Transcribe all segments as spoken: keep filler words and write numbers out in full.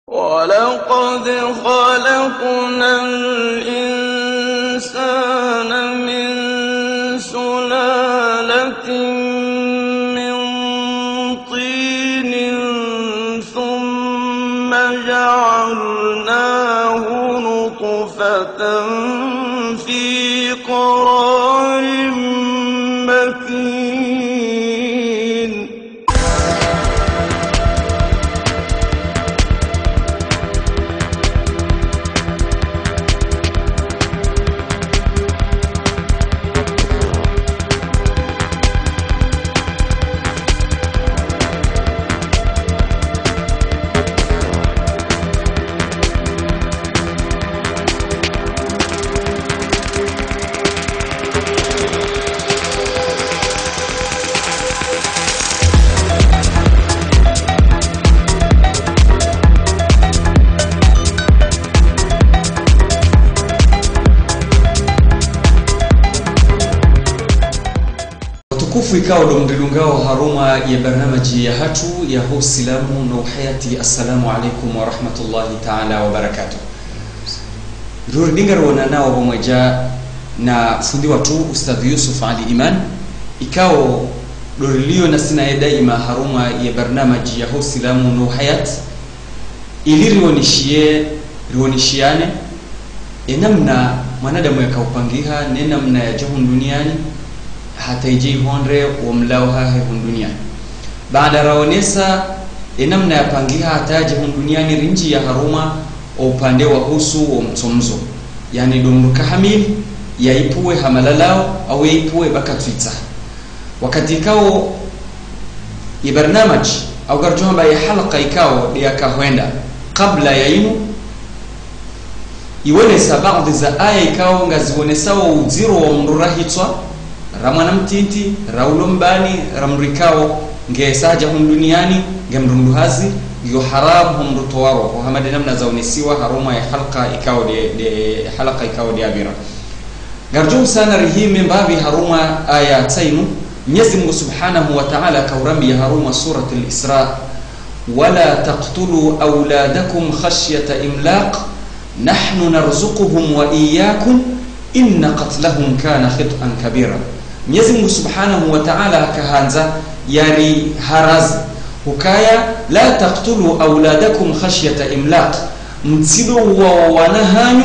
ولقد خلقنا الإنسان من سلالة من طين ثم جعلناه نطفة في قرار مكين. Watukufu, ikao ndo mdrilungao harumwa ya barnamaji yahatru ya Usilamu no Uhayati, assalamu alaikum wa rahmatullahi taala wa barakatuh. Rurudi ngaruonanao pvamwedja na fundi watru Ustadh Yusuf Ali Iman, ikao ndo rilio na sinaye daima harumwa ya barnamaji ya Usilamu no Uhayati, ili rionishiye, rionishiane, e namna mwanadamu yakaupangiha, ne namna yadja hunu duniani, hata idje ihundre wo mlao hahe hunu duniani. Baada raonesa e namna yapangiha hata yadje hunu duniani, rindjiya harumwa o upande wa uhusu wo mtsomzo. Yaani ndo mdru ka hamili, yaipvuwe ha malalao, au yaipvuwe ba katsuitsaha. Wakati ikao ye barnamaji, au ngarudjo hamba ye halaka ikao nde yakahwenda kabla ya inu, iwonesa baadhwi za aya ikao ngazionesao udziro wa mdru rahitswa, ra mwana mtiti, ra ulo mbani, ra mdru ikao nge sa hadja hunu duniani, nge mdru mdruhazi, yo haramu ho mdru towa roho, hama nde namna zaonesiwa harumwa ye halaka ikao nde, nde, halaka ikao nde yapvira. Ngarudjo usana rihime mbapvi harumwa aya tsi inu, Mnyezi Mungu Subhanahu wa Taala kaurambiya harumwa Suratul Isra: ولا تقتلوا أولادكم خشية إملاق نحن نرزقهم وإياكم إن قتلهم كان خطأ كبيرا. Mnyezi Mungu Subhanahu wa Taala hakahandza yariharazi, hukaya: لا تقتلوا أولادكم خشية إملاق, mtsidjo uwa wo wana hanyu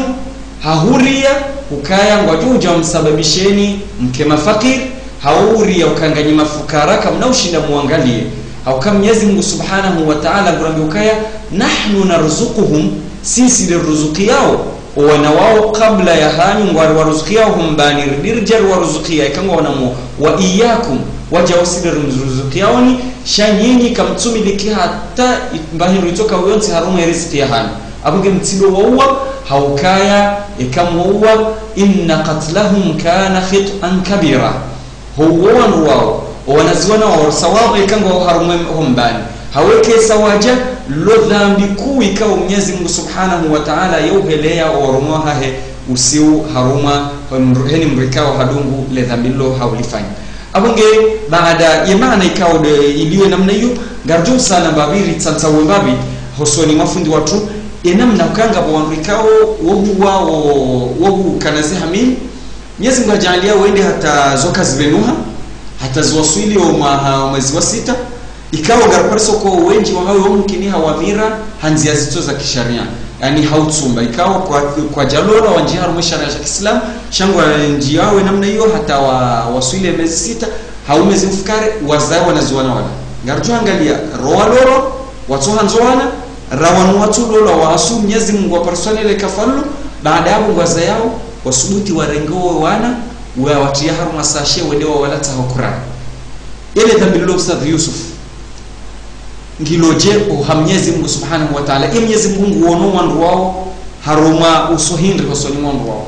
ha huriya hukaya ngwadjo udja wamsababisheni mke mafakiri, hau huriya uka nganyi mafukara kamna ushinda muangaliye. Hauka Mnyezi Mungu Subhanahu wa Taala ngurambiyo ukaya: نحن نرزقهم, sisi nde riruzukiyao o wana wao kabla ya hanyu, ngwariwaruzukiyao ho mbani, ridja riwaruzukiya, ika ngwaonao, وإياكم, wadjao sisi nde rimruzukiyaoni, sha nyinyi kamtsumiliki hata i-, mba hindru itsoka yontsi harumwa ye riziki ya hanyu. Apvo nge mtsidjo wauwa, haukaya eka mwauwa, إن قتلهم كان خطأ كبيرا. Ho uwo wandru wao, o wanaziwana wao, sawa eka ngwao harumwa ho mbani, hau eka sa wadja, lo dhambi kuu ikao Mnyezi Mungu Subhanahu wa Taala yauheleya o warumwa hahe usiu harumwa, heni mdru ikao hadungu le dhambi lo haulifanya. Apvo nge, baada ye maana ikao nde iliyo namna iyo, ngarudjo usana mbapvi, ritsantsawe mbapvi, hosoni mwa fundi watru, e namna ukaya ngapvo wandru ikao, wo huwa, wo, wo hukana ze hamili, Mnyezi Mungu hadjaaliya wende hata zo kazipvenuha, hata ziwaswili o mwaha, mwezi wa sita, ikao ngariparisao uka wendji wahawo yomkini hawapvira ha ndziya zitso za kisharia. Yaani ha utsumba, ikao kwa, kwadjalola wandji harumwa sharia sha kiislamu, sha ngwendjiyao namna iyo hata wa, waswili mezi sita, hau mezi mfukare, wazaya wanaziwana wala. Ngarudjo angaliya, ro walolwa, watso handzo wana, ra wanu watsulolwa, wa asu Mnyezi Mungu wapariswa ne le kafa lilo, baada yapvo ngwazayao, wasubuti warenge wo wana, wa watriya harumwa sashe wende wawalatsa ho kurani. Ele dhambi lilo Ustadh Yusuf, ngilo dje oha Mnyezi Mungu Subhanahu wa Taala? Ye Mnyezi Mungu nguono wandru wao harumwa uso hindri hosoni mwa wandru wao?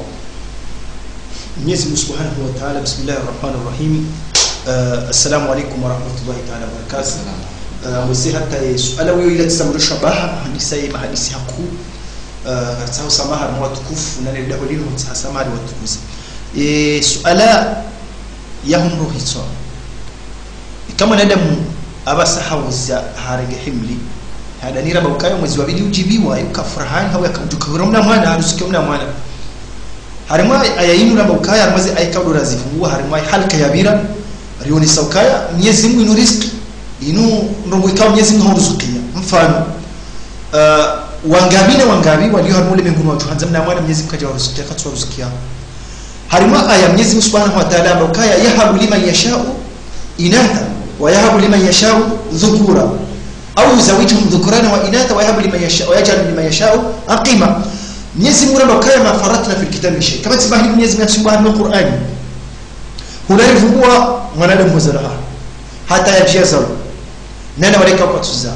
Mnyezi Mungu Subhanahu wa Taala, bismillahir Rahmanir Rahim. Eh, assalamu alaikum wa rahmatullahi taala wa barakatuh. Salam. Eh, mwezi hata ye suala wiyo ila tsamrisha baha, mahadisa ye mahadisi hakuu. Eh, ngatsaho samaha mwa watukufu, na ne daho lino, ngatsaho samaha watukufu. Eh, suala ya humro hitswa. Ika mwanadamu apvasa hawuza harenge himli, Hadani ramba ukaya mwezi wa pvili udjibiwa, yuka furahani, hau yaka mdjuka hura mna mwana, haruzukiwa mna mwana. Harimwa aya inu ramba ukaya, harimwa ze aya ikao ndo razifunguwa, harimwa halka ya pvira, rionesa ukaya, Mnyezi Mungu inu riziki, inu ndrongo ikao Mnyezi Mungu hauruzukiya. Mfano, eh, wangapvi na wangapvi, walio harimwa ulemenguni wadjo handza mna mwana Mnyezi Mungu kadja waruzukiya, katsu waruzukiya. Harimwa aya Mnyezi Mungu Subhanahu wa Ta'ala hamba ukaya, يهب لمن يشاء إناثا ويهب لمن يشاء الذكور أو يزوجهم ذكرانا وإناثا ويهب لمن يشاء ويجعل لمن يشاء عقيما. Mnyezi Mungu hamba ukaya, ما فرطنا في الكتاب من شيء. Kapvatsi bahili Mnyezi Mungu yatsimbwa harimwa Qur'ani. Hula rivumbua mwanadamu huzalwa hahe. Hata yadjiya zalwa. Nana wale ikao kwatsuza.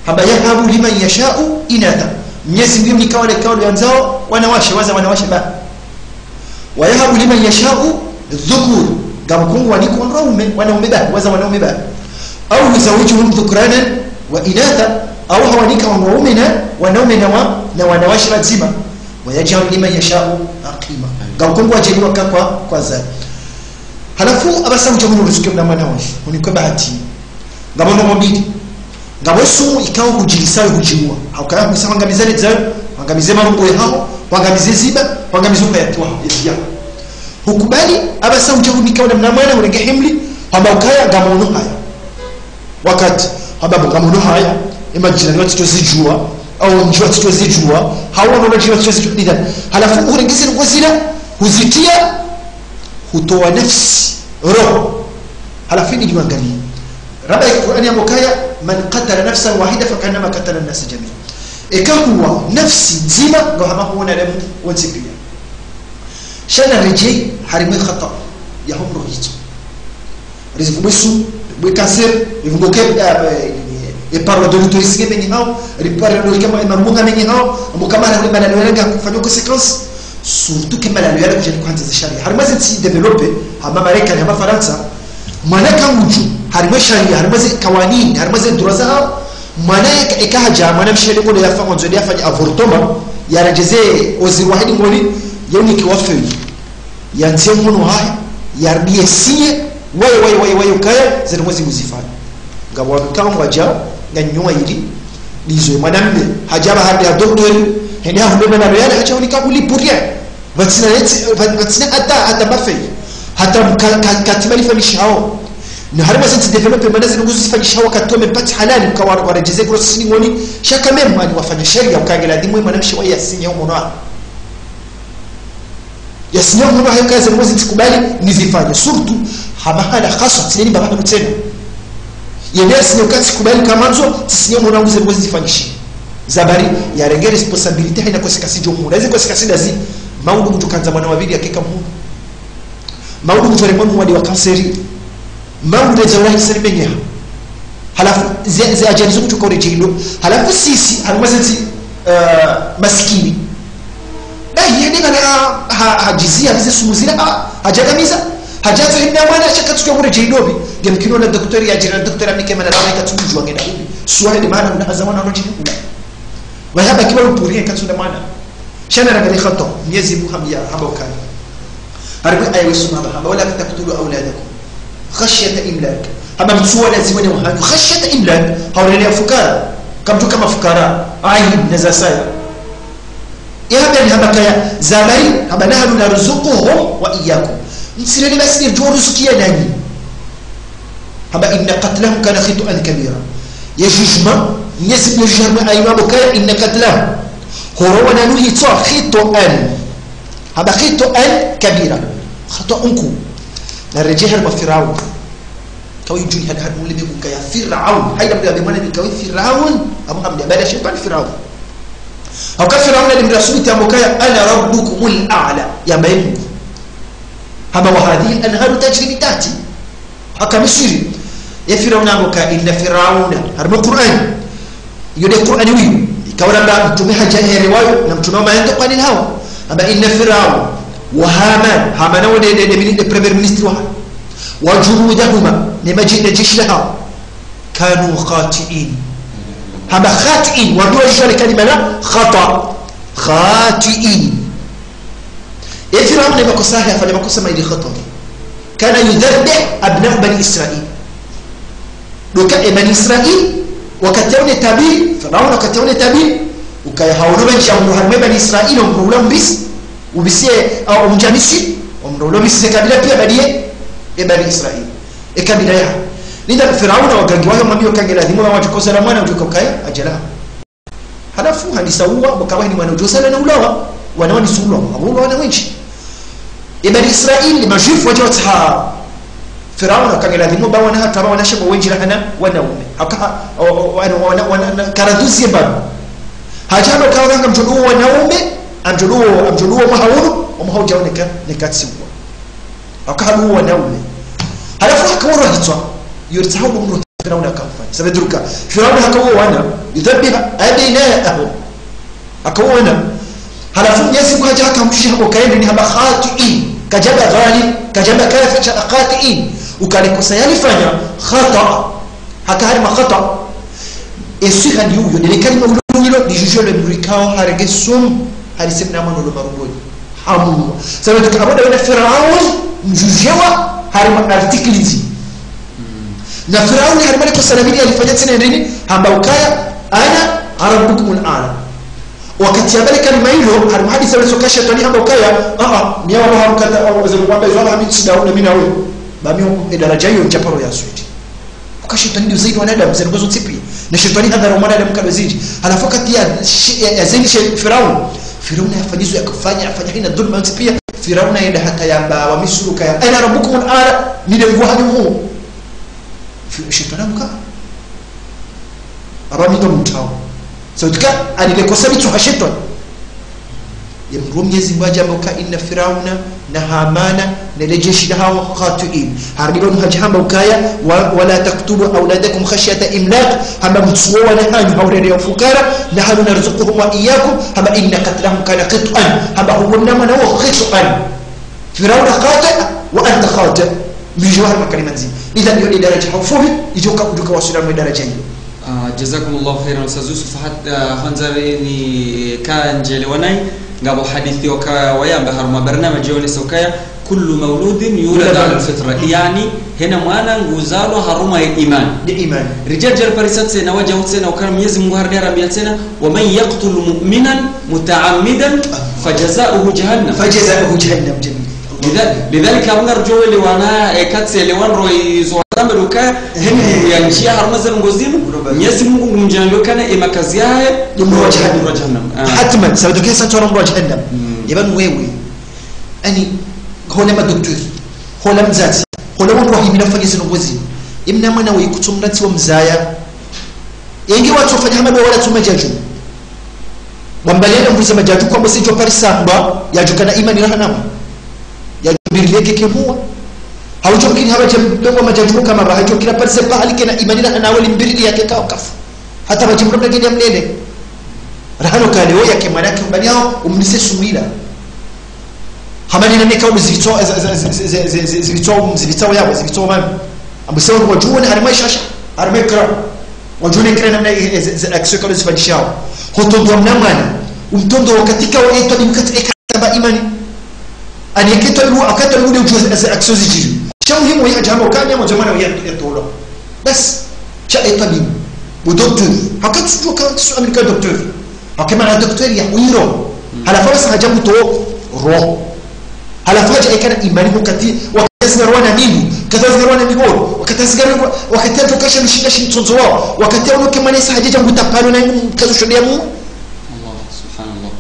Hamba يهب لمن يشاء إناثا. Mnyezi Mungu hunika wale ikao yandzao wanawashe, waza wanawashe ba. ويهب لمن يشاء الذكور. Ngamkungu wanika wanaume, wanaume ba, waza wanaume ba. أو يزوجهم ذكرانا وإناثا. Au hawanika wanaume na, wanaume na wa, na wanawashe pvadzima. ويجعل لمن يشاء عقيما. Ngamkungu wadjaliwa ka kwa, kwa zali. Halafu, apvasa udja hunu uruzukiwe mna mwana wahe, hunikwe bahati. Ngapvo ndrongo mbili. Ngapvo sumu ikao hudjilisayo hudjiuwa. Haukaya hudjisa hwangamiza le dzayo, hwangamize marungo yahaho, hwangamize ziba, hwangamize ukaya tuwa, ya, ya. Hukubali, apvasa udja hunika ula mna mwana, urenge himli, hamba ukaya, ngamaono haya. Wakati, hamba bo ngamaono haya, e majirani watsitso zidjuwa, au ndji watsitso zidjuwa, hau wana majirani watsitso zidjuwa, lidhan. Halafu, hurenge ze ndrongo zila, huzitriya, hutowa nafsi, roho. Halafu, ili liwangaliye. Ramba ye Qur'ani yamba ukaya, من قتل نفسا واحدة فكأنما قتل الناس جميعا. Eka huwa nafsi ndzima, ngo hama huwa wanadamu wontsi piya. Sha naredjeyi harimwa ye khata ya homro hitso. Rizivumbue sumu, rivumbue cancer, rivumbue ke, eh, eh, eh, paroi de l'utérus nge menye hawo, riparoi de l'utérus kama ema rumunga menye hawo, ambo kama hale malalo yale nga kufanya conséquence, surtout ke malalo yale kudja ni kuhandza ze sharia. Harimwa ze ntsi développé, hama Marekani, hama Farantsa, mwana kangudjo, harimwa sharia, harimwa ze kawanini, harimwa ze droit zahawo, mwana eka, eka hadja, mwana mshe le ngolo yafa, ngwandzo yende yafanye avortement, yaredjeze oziri wahe dingoni, yaunikiwa feuille. Yandziye mhono hahe, yarudi yasinye, waye, waye, waye, waye, ukaya, ze ndrongo zinu zifanya. Ngapvo wandru ikao ngwadjao, nga nyuma ili, ndizo ye mwanamme, hadja pvahanu ya docteur, hende hahundre malalo yale, hadja hunika huli pour rien. Pvatsina yetsi, pva-, pvatsina hata, hata mafeyi. Hata mka-, ka-, katiba lifanyishihao. Na harimwa ze ntsi développé, mana ze ndrongo zifanyishihao wakati wa mempati halali, uka wa-, waredjeze grossesse dingoni, sha quand même, ani wafanya sharia, uka nge ladhimu ye mwanamshe waye yasinye ho mhono hahe. Yasinye mhono hahe ukaya ze ndrongo zinu tsikubali nizifanye. Surtout, ha mahala khaswa, tsi neni mbaba hanu tsena. Yende yasinye uka tsikubali kamandzo, tsisinye mhono hangu ze ndrongo zifanyishihe. Zabari, yarenge responsabilité haina conséquence djo mhono. Eze conséquence ndazi, maudu mdru kandza mwana wa pvili yakeka mhono. Maudu mdru haremwa mwade wa kanseri. Maudu redza ula hisari menyeha. Halafu, ze, ze ajali zo mdru kauredjeyi ndo. Halafu sisi, harimwa ze ntsi, eh, masikini. Bahi yende mana ha, ha, hadjiziya, ze sumu zila, ha, hadjagamiza. Hadjatso himna mwana, sha katsuka uredjeyi ndo pvi. Nge mkino na docteur yadjiri na docteur amnike mana dawa ikatsu mdjuwa ngena upvi. Suwa hende mana, una haza mwana, unodjini kula. Wahaba kiba upuri, katsu na mwana. Sha narangaliye khata, Mnyezi Mungu hamba, hamba ukaya. Harimwa ye aya yisomwa hamba, hamba, ولا تقتلوا أولادكم خشية إملاق. Hamba mtsuwalaze wana wahanyu, خشية إملاق. Haurele ya fukara. Kamtsu kama fukara. Ayi, neza saya. Ye hamba ni hamba kaya, zabari, hamba, نحن نرزقهم وإياكم. Mtsirele basi ne djo ruzukiya nanyi. Hamba إن قتلهم كان خطئا كبيرا. Ye jugement, Mnyezi Mungu ye jugement ayimba ukaya إن قتلهم. Horo wana nuhitswa خطئا. Hamba خطئا كبيرا. Khata nkuu. Naredjeyi harimwa Firaun. Kawi djuni hadi hadi mule mekuka ya Firaun. Haida mdru yambe mwana mbi kawi Firaun. Abu hamdi abada shetwani Firaun. Hauka Firaun ali mdru asubuti yamba ukaya أنا ربكم الأعلى. Yamba ye Mungu. Hamba وهذه الأنهار تجري من تحتي. Haka Misri. Ye Firauna hamba ukaya إن فرعون. Harimwa Qur'an. Iyo nde Qur'an wiyo. Ikao ramba mtrume hadja here wayo, na mtrume hama yantiqu anil hawa. Hamba إن فرعون وهامان. Hamana wo nde, nde, nde mini-, nde premier ministre wahahe. وجنودهما. Ne maje-, ne jeshi lahawo. كانوا خاطئين. Hamba خاطئين. Wandru wajishwa le kalima la khata. خاطئين. Ye Firauna ye makosa yahe, hafanya makosa mayili khatwari. كان يذبح أبناء بني إسرائيل. Ndo uka ye Bani Israila, Wakati yaone tabiri, Firauna wakati yaone tabiri, ukaya haono wendji ya mdru harimwa Bani Israila, omdru ula mbisi, ubisi, au omdja Misri, omdru ula mbisi ze kabila pia badiye, e Bani Israila. E kabila ya. Nida Firauna wagangi wahe wamwambiya uka nge ladhimu wawadjukoza la mwana udjuka ukaya, ajala. Halafu handisa uwa, wakawa ni mwana udjosala na ulawa, wana wanisulwa, abo ulawa wana wendji. E Bani Israila, Majuifu wadja watsaha Firauna, uka nge ladhimu ba wana hatru, aba wana shebo wendji rahana, wanaume. Haka, o, o, wana, wana, wana, na, karaduzi ye mbano. Hadja hamba uka ngamdjo uwa wanaume, ngamdjo uwa, ngamdjo uwa mwaha unu, omwaha udjao neka, neka tsiwa. Haka haluwa wanaume. Halafu haka woro hitswa, yoritsaha ulo mno Firauna hakamfanya. Sababu duruka, Firauna haka uwa wana, yudhabbihu abna'ahum. Haka uwa wana. Halafu Mwenyezi Mungu hadja hakamshusha hamba uka yende ni hamba khati'in. Kadjamba dhalim, kadjamba kafir, sha khati'in. Uka le kosa yalifanya, khata. Haka harimwa khata. Eswi hali uyo, nele kalima ulo ulo, ni juge le mdru ikao harenge sumu, harise mna mwana ulo marungoni. Hamuwa. Sababu duruka abo nda wena Firauna, mjujewa, harimwa article izi. Na Firauna harimwa le kosa la pvili yalifanya tsena ndrini, hamba ukaya, ana rabbukumul a'la. Wakati yamba le kalima ilo, harimwa hadisi ya uleso ka shetwani hamba ukaya, a, a, miya wala harukata, a, wazelu wamba izo wala hami tsi dauna mi na we. Ba mi e daraja iyo ndja paro ya swidi. Uka shetwani ndio zaidi wanadamu, zelu ngozo tsipi. Na shetwani hadhara mwanadamu kado zindji. Halafu wakati ya, shi-, ya, ya zeni she-, Firauna. Firauna yafanya izo yakafanya, yafanya hina dhulma ntsi pia. Firauna yenda hata yamba wa Misri ukaya, ana rabbukumul a'la, mi nde Mngu wahanyu mhuu. Fi-, shetwani amka. Aba mi ndo mtrao. Sababu duruka, ani le kosa litso ha shetwani. Ye mdru Mwenyezi Mungu hadja hamba uka inna Firauna na Hamana na le jeshi lahawo khati'in. Harudi pvanu hadja hamba ukaya, wa, wala taqtulu awladakum khashyata imlaq. Hamba mtsuwo wana hanyu ha urere ya ufukara, nahnu narzuquhum wa iyyakum. Hamba inna qatlahum kana khit'an. Hamba huwo mna mwana wo khit'an. Firauna khati' wa anta khati'. Mbijo hari makalima ndzima. Idhan iyo ni daraja ha ufupi, ijo ka uduka waswila mwe daraja iyo. Ah, jazakumullahu khairan, Ustadh Yusuf. Hat-, ah, handzari ni ka ndjelewa nayi, ngapvo hadisi waka wayamba harumwa barnamaji yonesa ukaya, kullu mauludin yuladu ala alfitra. Yaani, hena mwana nguzalwa harumwa ye imani. Ye imani. Ridja ridja riparisa tsena, wadjau tsena, ukana Mwenyezi Mungu harudi harambiya tsena, ومن يقتل مؤمنا متعمدا فجزاؤه جهنم. فجزاؤه جهنم، جميل. Lidha-, lidhalika, apvo ngarudjo welewana, e, katselewa ndro izo wazamba duka, heni ya ndziya harumwa ze ndrongo zinu, Mwenyezi Mungu ngumdjaanliyo ukana e makazi yahe, ni mdro wa jahannam. Mdro wa jahannam. Ah. Hatman, sababu duka sa ntsu mdro wa jahannam. Mm. Ye pvanu wewe. Ani, hola madoktori, hola mdzadze, hola wandru wahimila ufanya ze ndrongo zinu. Ye mna mwana we kutsumna tsi wa mzaya. Yenge watsofanya hama ndo wala tsuma djadju. Wambaliana mbuza madjadju kwamba sidjo parisa mbwa, yadjo kana imani raha namwa. Yadjo mbiri leke kemuwa. Haudjo mkini haba dje mdongo madjadju kama ba, hadjo kila parisa pahali kena imani raha nawe limbiri liyake kao kafu. Hata ba dje mdongo gedi ya mlele. Raha no kale, o yake mwana yake mbali yao, umnise sumwila. Hamani na meka ulu zivitso, zi-, zi-, zivitso, zivitso yabo, zivitso mami. Ambu se wadjuone harimwa ishasha, harimwa écran. Wadjuone écran namna e, e, ze, ze action kalo zifanyishao. Hotondo wa mna mwana. Umtondo wakati ka wa etwa ni mkati eka tamba imani. Ani eke twa ilu, aka twa ilu ude udjuwe ze, ze action zidjiri. Sha muhimu ya djama ukanya mwa djamana ya, ya tolo. Basi, sha etwa bimu. Bo docteur. Haka tsudjuwa ka tsu amilika docteur. Hake mana docteur ya wiro. Halafu basi hadja mto roho. Halafu hadja ekana imani wakati, wakati zingarwana nini, wakati zingarwana mihoro, wakati zingarwana, wakati adjo kasha mishinda shi mtsondzo wao, wakati aono ke mwana isa hadja djangu tapalo na inu mkazo shode ya mu. Allah, subhanallah.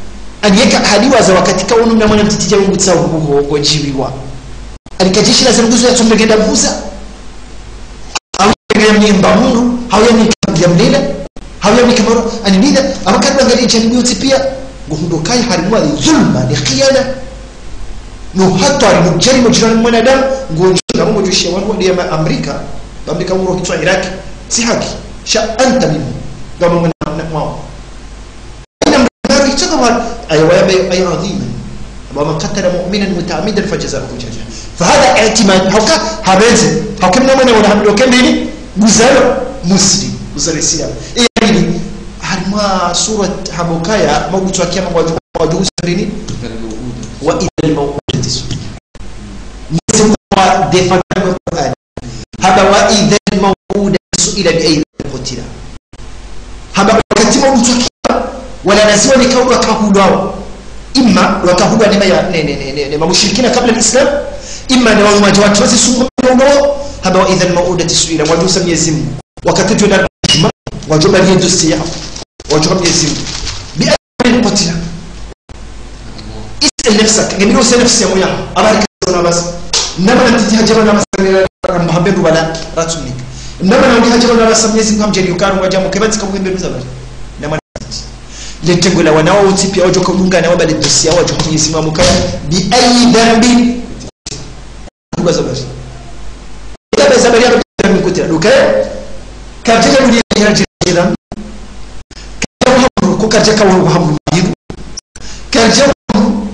Ani yeka hadiwaza wakati ka unu mna mwana mtiti dja mungu tsa uhu ho, ho djibiwa. Ani kadjeshi na zinunguzo ya tsumbe genda vuza. Hau ya mimba munu, hau ya mika ya mlela, hau ya mika maro, ani nina, ama kadu angali janibu yontsi pia, ngo hundo kai harimwa dhulma, ni khiyana. No hatwari, no jeri, no jirani mwanadamu, ngo njo, na ngo njo shiya wanu wadi ya ma Amerika, ba Amerika uro hitswa Iraki, si haki, sha anta mimi, ngamo mwana, mwana, mwana. Ina mdru itsoka wa, aya wayambe, aya adhima. ومن قتل مؤمنا متعمدا فجزاؤه جهنم. فهذا اعتماد. Hauka, habenze. Hauka mna mwana wala hamdo kembili. Buzalo Muslim. Buzalo Islam. Yaani, harimwa surat hamba ukaya, maudu twa kiyama wadju, wadju usrini. وإذا الموءودة سئلت. Mwenyezi Mungu wa défendre Qur'an. Hamba وإذا الموءودة سئلت بأي ذنب قتلت. Mtsoki wala naziwa ni kaulu wakahulwao. Imma wakahulwa nema ya, ne, ne, ne, ne, ne mamushirikina kabla al-Islam. Imma ne wanu maja watu wazi sungu mno. Haba wa idha al-maw'udati su'ilat. Wajusa Mwenyezi Mungu. Wakati jona juma, wajoba liye dossier yao. Wajoba Mwenyezi Mungu. Bi ayi dhanbin qutila. Is'al nafsak, ngemino se nafsi ya moya. Habari kazo na basa. Namna ntiti hajaba na basa, na mbahambe ndo bala, ratsunika. Namna ngi hajaba na basa, Mwenyezi Mungu hamjeri yukaru, wajamu, kebatsi kabuhembe ndo zabari. Namna ntiti. Le tengo la wanao wontsi pia wajo kaulunga na wabale dossier, wajo Mwenyezi Mungu amukaya, bi ayi dhanbin. Kuba zabari. Ika be zabari ya bi ayi dhanbin qutila. Duka, karja ya dunia ya jira. Karja wa hamuru, ko karja ka wa hamuru. Karja wa hamuru.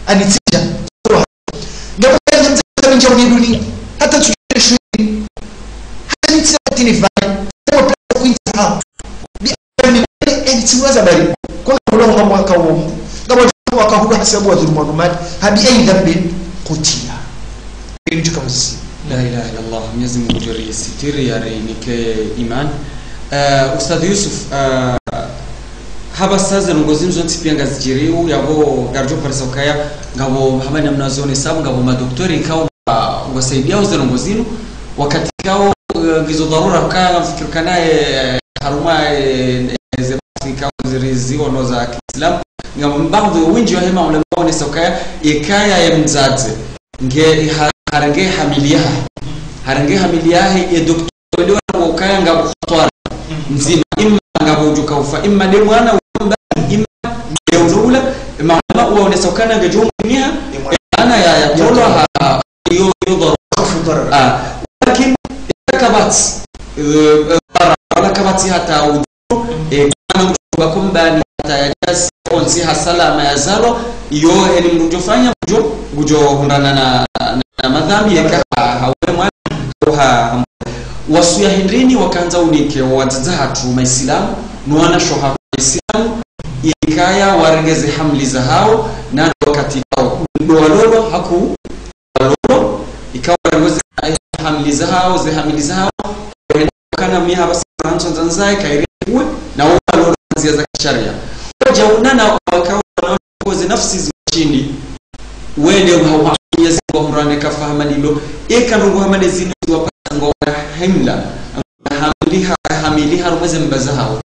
Ani tsija. Ngapvo kali mdza kali nja uni dunia. Hata tsu shuhuri. Hata nitsi hata ni vani. Sawa pia kuinza hao. Bi ayi dhanbin, eni tsi wa zabari. Kwa kula wa mwaka wa mbu. Ngapvo wakahulwa hasibabu wa dhuluma wa mali. Ha bi ayi dhanbin qutila. Eni juka mzi. La ilaha illallah. Mwenyezi Mungu jori sitiri ya rinike iman. Eh, Ustadh Yusuf, eh, haba saze ndrongo zinu zontsi pia ngazijiriu, yabo ngarijo parisa ukaya, ngapvo hama namna zone sabu, ngapvo madoktori ikao, ah, wasaidia uze ndrongo zinu, wakati ikao, eh, ngizo dharura ukaya, ngamfikiri ukaya naye, eh, harumwa, eh, eh, ze basi ikao zirizi ono za Kiislamu, ngapvo mbadhi winji wa hema ulema onesa ukaya, ikaya ye mdzadze, nge ha-, harenge hamili yahe. Harenge hamili yahe, ye doktori wende wa ukaya ngapvo khatwari ndzima, imma ngapvo ujuka ufa, imma de mwana uamba, imma de uloula, maulama waonesa ukana ngejo mwiniha, ana ya, ya tolwa ha, yo, yo dharura. Ah, lakin, ya kabatsi, eh, eh, wala kabatsi hata u-, eh, kana mtu wa kumbani hata ya jasi, onsi ha salama ya zalo, iyo heni mtu ujofanya, ujo, ujo hundana na, na, na madhambi, yeka ha, ha ule mwana, ha, ha, wasuya hindrini wakandza unike wadzadze hatru Maislamu, no wanashe hatru Maislamu, yekaya warengeze hamili zahao, na wakati kao, ndo walolo, haku, walolo, ikao warengeze hamili zahao, ze hamili zahao, kana miha basi mwanzo ndzanzaye, kairi uwe, na walolo ndzia za kisharia. Oja unana wakao, ze nafsi zishindi. Wende uha, uha, Mwenyezi Mungu amrane kafa hama lilo. Eka ndrongo hama lezinu ziwapasa ngo wana himla. Hamili ha-, hamili harumwa ze mba zahao.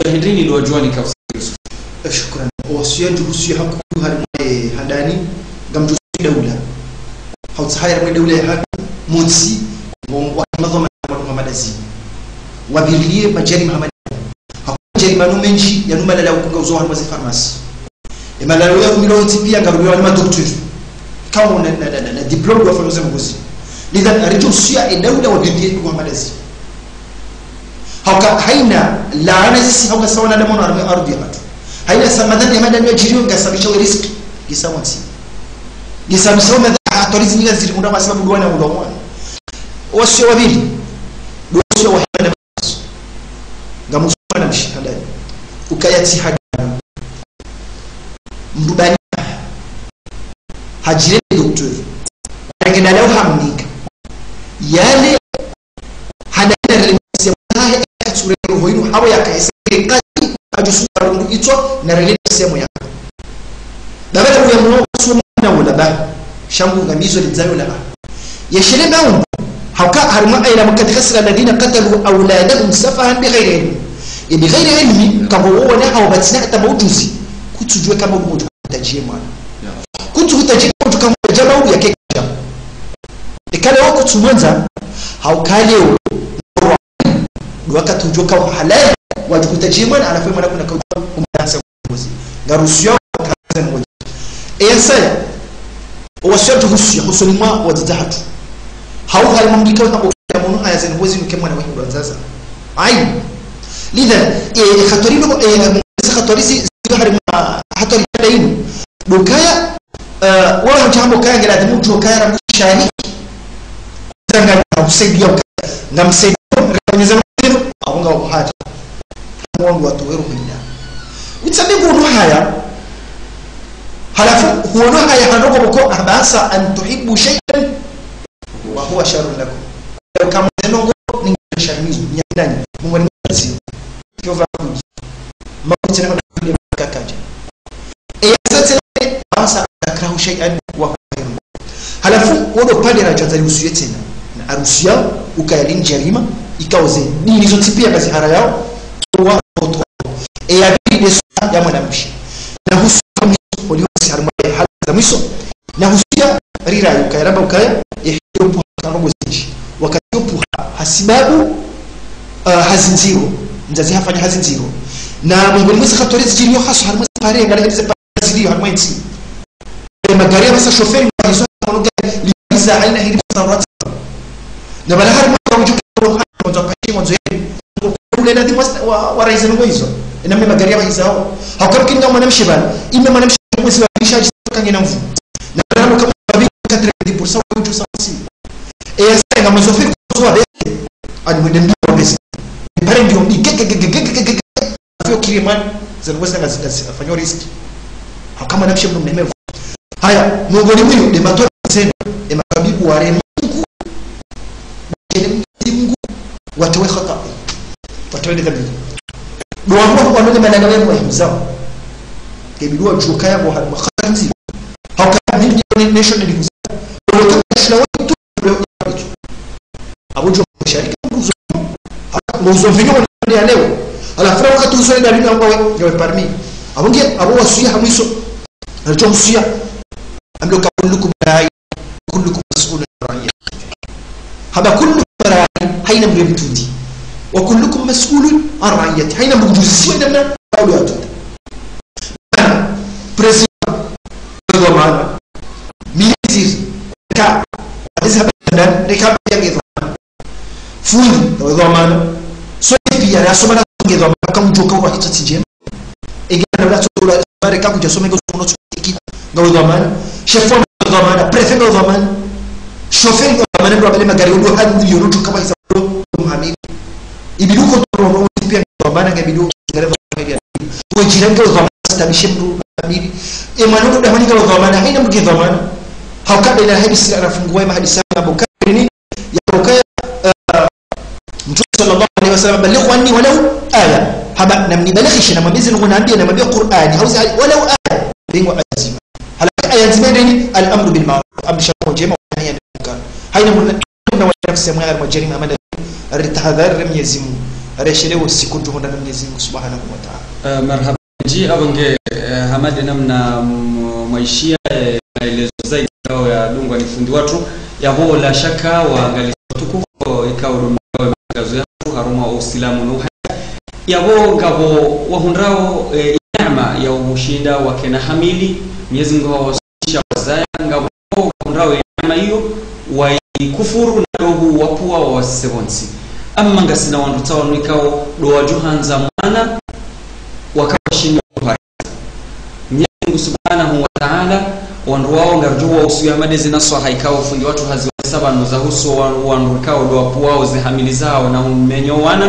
Hindrini ndo wajuani ka Ustadh Yusuf. Eh, shukran. Wasuya juhusu ya hakuu harimwa ye handani, ngamjuhusu daula. Hautsaha harimwa daula ya haki, motsi, ngo, wa madhwamana wa madhwamana madazi. Wabirilie majari mahamani. Hakuna majari manu menji, ya numa lala ukunga uzo harimwa ze farmasi. E malalo ya kumilo ntsi pia ngarumilwa ni madoktori. Kawo na, na, na, na, na diplôme wa fanya uze mgozi. Lidhan, arijo usuya e daula wa bibi yetu wa madazi. Hauka, haina, laana zisi hauka sawa na damono arme arudhi ya watu. Haina sa madhambi ya madani wa jiriyo nga sabisha we riziki. Gisa mwatsi. Gisa msa we madha-, hatwari zini nga ziri munda kwa sababu duwa na ulo mwana. Wasuya wabili. Wasuya wa hima na Ngamusoma na mshikandani. Ukaya tsi hadi. Mdubani. Hajire docteur. Arenge na leo hamnika. Yale hana na rele msemo hahe katsure roho inu hawe ya kaese kati ajusu wa rundu itswa na rele msemo ya. Baba la uya mwa kusoma na wala ba. Shangu ngamizo lidzayo la ba. Yeshele naumbu, hauka harimwa aya la, قد خسر الذين قتلوا أولادهم سفها بغير علم. E بغير علم, kabo wona hau batsina hata maujuzi, kutsujue kama umoja kutajie mwana. Kutsu kutajie mwana kama umoja mau ya kekja. Ikale wa kutsu mwanza, hauka leo, wakati ujoka halali, wajukutajie mwana, alafu mwana kuna kauta, umdansa. Mbuzi. Ngaruhusiwa wakaze mbuzi. Eyasaya, owasiya tuhusiya, husoni mwa wadzadze hatru. Hau harimwa mdrika weka mboka ya munu haya zeni mbuzi nuke mwana wehi ndo wadzadze. Ayi. Lidhan, e, e, hatwari nuko, e, mbuzi hatwari zi, zi harimwa, hatwari kada inu. Ndo ukaya, e, wala hudja hambo kaya ngela dhimu ndo ukaya ramu shani. Zanga na usaidia ukaya. Ngamsaidia, mrekonyeza mbuzi, au nga uhata. Mwangu watu weru hina. Utsabe ngunu haya. Halafu huono haya hanoko boko عسى أن تحبوا شيئا وهو شر لكم. Leo kama nongo ni shari nyandanyi. Mungu ni mzima. Kiova tsena kwa nde kakadja. E ya sa tsena, asa takrahu shay'an wa huwa khairun. Halafu, wodo pande radja ndzali usuye tsena. Na arusiya, ukaya lini jarima, ikao ze dini zontsi piya ngaziharayao, wa oto. E ya pvili nde suna ya mwanamshe. Na husuya mwiso, oliho si harumwa hali za mwiso. Na husuya rirayi ukaya ramba ukaya, e, yo puha kama gozinji. Wakati yo puha, hasibabu, ah, hazi ndziro, mzazi hafanya hazi ndziro. Na mengoni mwa ze hatwari zidjiriyo haswa harumwa ze pare, ngala heli ze pare zidjiriyo harumwa entsi. E, magari ya pvasa shoferi, mwa hizo, mwa gari, libiza, haina hili pvasa rwatsi. Na bala harumwa kwa mdjuka, kwa mwandzo apashe, mwandzo yeni. Ule na dhimwa wa, wa raiza nungo hizo. Ena mme magari ya pvahizao. Hauka mkini na mwanamshe bala. Ime mwanamshe mwezi wa bisha ajisa kangena mvu. Na bala harumwa kwa mdjuka, quatre-vingt-dix pour cent wa mdjuka sa wasi. E ya sa nga mwandzo feri kwa mwandzo wa bese. Ani mwende mbi wa bese. Pare ndio mbi, ge, ge, ge. Afiyo kiri mwana, zanu wesa ngazi, ngazi, afanyo riski. Hauka mwanamshe mnu mneme. Haya, mengoni mwa yo, nde matwari zena, e matwabibu ware Mungu, ware Mungu, watowe khata. Watowe nde kabili. Ndo wanu wa, wanu ne manana wenu wa himzao. Kebili wa djuka ya bo harumwa khatar ndziro. Hauka mimi ndio nation ndio himzao. Ndo kama shila wa mtu, ndo Abo djo sharika mbuzo. Mbuzo mvinyo wa nde ya leo. Halafu ra wakati uzo nda lina amba we, ngawe parmi. Abo nge, abo wasuya ha mwiso. Nalidjo msuya. Amlo ka kullukum ra'i, kullukum mas'ulun an ra'iyatihi. Hamba kullukum ra'i, haina mdru mtrundi. Wa kullukum mas'ulun an ra'iyatihi. Haina mdru mdjuzi siwa namna, kaulu ya tunda. Président, dhwamana. Ministre, ka, wadezi haba ndani, reka haba yange dhwamana. Fundi, ngawe dhwamana. Sote piya, rasoma na nge dhwamana, kamdjoka wa hito tindjema. Ege na wala tsola, bare kakudja some nge sono tsotiki, ngawe dhwamana. Chef wa dhwamana, préfet ngawe dhwamana. Chauffeur ngawe dhwamana, ndo abale magari, ndo hali ndo yono tsuka wa hisa, ndo muhamili. Ibidu ko toro, ndo piya dhwamana, nge ibidu, ngare dhwamana, nge ibidu. Wejira nge dhwamana, stabishe mdru, muhamili. E mwana ndo damani ngawe dhwamana, haina mdru dhwamana. Hauka bela hadisi, rafunguwa ma hadisi, na boka, ni, ya boka, eh, Mtume sallallahu alaihi wasallam, "Ballighu anni walau aya." Hamba, namnibalighishe, namwambie zinu ngunambie, namwambie Qur'ani, hauzi, walau aya, lengo aya ndzima. Halafu aya ndzima ndeni, al-amru bil ma'ruf, amrisha kwa ndjema, wa nahyi anil munkar. Haina mwana, mwana wa nafsi ya mwana wa jarima, amanda, aritahadhari re Mwenyezi Mungu, areshelewe siku djuhonda na Mwenyezi Mungu subhanahu wa ta'ala. Eh, marhaba. Dji abo nge, eh, hama nde namna m-, mwaishiya, eh, maelezo zaidi yao yadungwa ni fundi watru. Yabo la shaka waangalizi watukufu, ikao ndo mkao wa matangazo yatru, harumwa usilamu no uhaya. Yabo ngabo wahundrao, eh, neema ya ushinda wakena hamili, Mwenyezi Mungu hawasalisha wazaya, ngabo wahundrao neema iyo, waikufuru na ndo huwapvua wawasise pvontsi. Amma ngasina wandru tsa wanu ikao ndo wadjuhandza mwana, wakawashinda uhaya. Mwenyezi Mungu Subhanahu wa Ta'ala, wandru wao ngaridjo wausuya hama nde zinu swaha ikao fundi watru haziwonesa pvanu zahusu wa-, wandru ikao ndo wapvuao ze hamili zao na umenyo wana,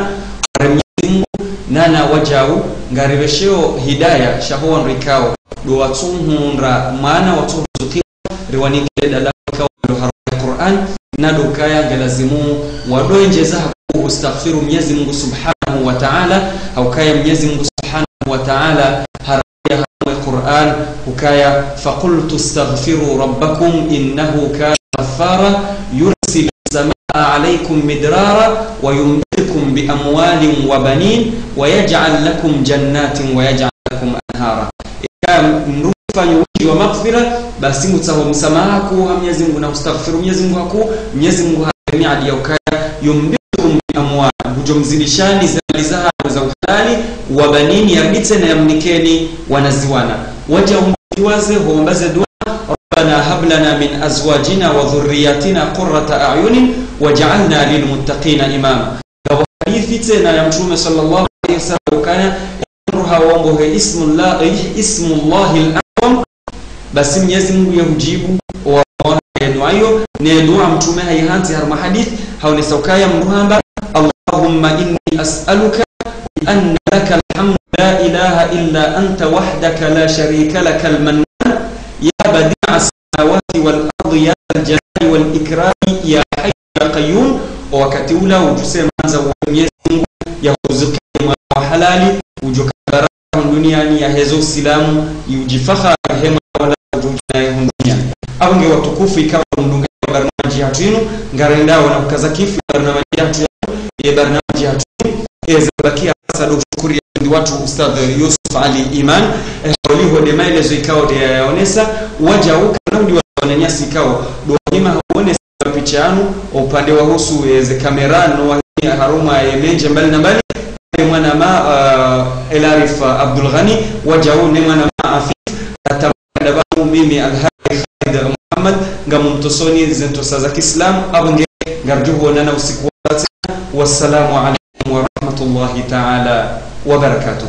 ware Mwenyezi Mungu, nana wadjau, ngaripvesheo hidaya, sha ho wandru ikao ndo watsuhundra mwana, watsuhuzuki riwanike dalili ikao ndo harumwa Qur'an, na ndo ukaya ngelazimu wadjo endjeza haku hustaghfiru Mwenyezi Mungu Subhanahu wa Ta'ala, haukaya Mwenyezi Mungu Subhanahu wa Ta'ala harumwa Qur'an, hukaya, "Faqultu astaghfiru rabbakum innahu kana ghaffara, yursilis samaa alaykum midrara, wa yumdidkum bi amwalin wa banin, wa yaj'al lakum jannatin wa yaj'al lakum anhara." Ikaya mdru fanyo wendji wa maghfira, basi ngutsaho msamaha haku ha Mwenyezi Mungu na hustaghfiru Mwenyezi Mungu haku, Mwenyezi Mungu ha miadi ya ukaya, yumdidkum bi amwal, ngudjo mzidishani ze mali zahanyu za uhalali, wa banin, yaridi tsena yamnikeni wana ziwana. Wadja umbiwaze, homba ze dua, "Rabbana hab lana min azwajina wa dhurriyatina qurrata a'yunin waj'alna lil muttaqina imama." Ngapvo hadithi tsena ya Mtume sallallahu alayhi wasallam ukaya, mdru haombo he ismullah, eh, ismullahil a'zam, basi Mwenyezi Mungu yahujibu wa, wa, ye dua iyo, ne dua Mtume hayihandzi harumwa hadith, haonesa ukaya mdru hamba, "Allahumma inni as'aluka bi anna lakal hamdu la ilaha illa anta wahdaka la sharika lakal mannan, ya badi'as samawati wal ardi ya dhal jalali wal ikrami ya hayyu ya qayyum." O wakati ula udjuse mandza wa Mwenyezi Mungu yahuzuke mwana wa halali, udjo kabara duniani, yaheze usilamu, yudjifahari hema wala udjudjina ye hunu duniani. Apvo nge watukufu ikao mdungao ye barnamaji yahatru yinu, ngarendao na kukaza kifu ye barnamaji yahatru yinu, ye barnamaji yahatru yinu, eza bakia sasa ndo shukuri ya fundi watru Ustadh Yusuf Ali Iman, eh, oliho nde maelezo ikao nde yayaonesa, wadjau kana udi wa wananyasi ikao, ndo wahima haonesa mapicha yanu, upande wa husu, eh, ze kamera, no wahima harumwa, eh, menje mbali na mbali, eh, mwanama, eh, El Arif, eh, Abdul Ghani, wadjau ne mwanama Afif, hata ndapvanu mimi Alhadi Khalid Muhammad, ngamumtosoni ze ntosa za kiislamu, apvo nge ngarudjo huonana usiku wa tsena. Wassalamu alaikum wa rahmatullahi ta'ala wa barakatuh.